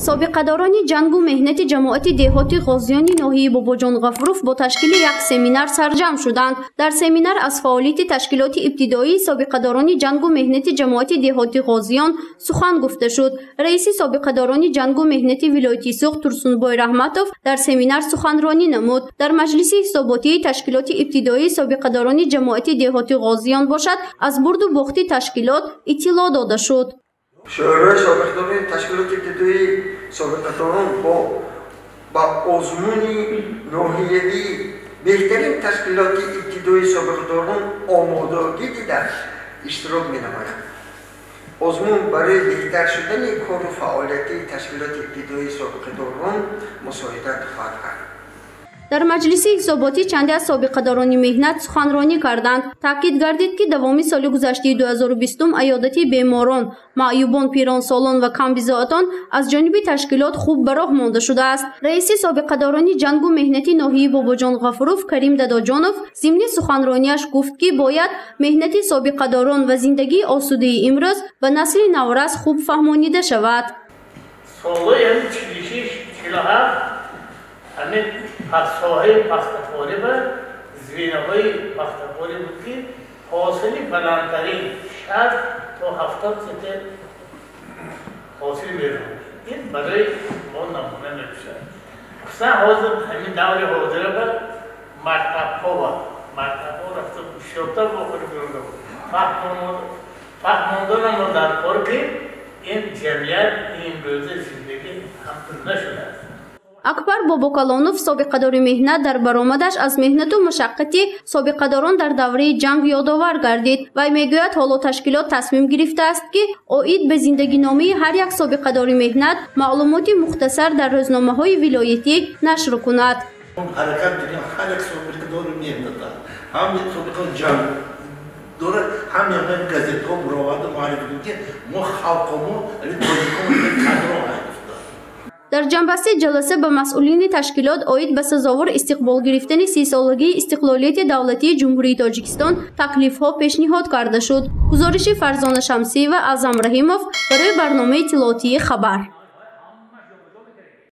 Собиқадорони ҷангу меҳнати ҷамоати деҳоти Ғозиёни ноҳияи Бобоҷон Ғафуров бо ташкили як семинар сарҷамъ шуданд. Дар семинар аз фаъолияти ташкилоти ибтидоии собиқадорони ҷангу меҳнати ҷамоати деҳоти Ғозиён сухан гуфта шуд. Раиси собиқадорони ҷангу меҳнати вилояти Суғд Турсунбой Раҳматов дар семинар суханронӣ намуд. Дар маҷлиси ҳисоботии ташкилоти ибтидоии собиқадорони ҷамоати деҳоти Ғозиён бошад, аз бурду бохти ташкилот иттилоъ дода шуд. Шӯрои собиқадорони ташкилоти ибтидоии собиқадорон ба озмуни ноҳиявии беҳтарин ташкилоти ибтидоии собиқадорон омодагӣ дида иштирок менамояд. Озмун барои беҳтар шудани кору фаъолияти ташкилоти ибтидоии собиқадорон мусоидат хоҳад кард. Дар маҷлиси ҳисоботӣ чанде аз собиқадорони меҳнат суханронӣ карданд. Таъкид гардид, ки давоми соли гузаштаи 2020 аёдати беморон, маъюбон, пиронсолон ва камбизоатон аз ҷониби ташкилот хуб ба роҳ монда шудааст. Раиси собиқадорони ҷангу меҳнати ноҳияи Бобоҷон Ғафуров Карим Дадоҷонов зимни суханронияш гуфт, ки бояд меҳнати собиқадорон ва зиндагии осудаи имрӯз ба насли наврас хуб фаҳмонида шавад. Солҳои 46-47 ҳамин соҳаи пахтакорӣ ва звеноҳои пахтакорӣ буд, ки ҳосили баландтарин 60 то 70 центнер ҳосил меравад. Ин барои мо намуна мебошад. Хусусан ҳозир ҳамин даври ҳозира ба мактабҳо рафта бисёртар вохӯрӣ меояд. Фаҳмонданамо дар кор, ки ин ҷамъият имрӯза зиндагӣ ҳамтун нашудааст. Акбар Бобокалонов, собиқадори меҳнат, дар баромадаш аз меҳнату машаққати собиқадорон дар давраи ҷанг ёдовар гардид. Вай мегӯяд, ҳоло ташкилот тасмим гирифтааст, ки оид ба зиндагиномаи ҳар як собиқадори меҳнат маълумоти мухтасар дар рӯзномаҳои вилоятӣ нашр кунад. Ҳаракат дорем ҳар як собиқадори меҳната, ҳам собиқадори ҷанг дорад, ҳам газетҳо буроварда муаррифӣ кунем, ки мо халқомо тоҷикон кадро. Дар ҷанбасти ҷаласа ба масъулини ташкилот оид ба сазовор истиқбол гирифтани 30-солагии истиқлолияти давлатии Ҷумҳурии Тоҷикистон таклифҳо пешниҳод карда шуд. Гузориши Фарзона Шамсиева, Аъзам Раҳимов барои барномаи иттилоотии «Хабар».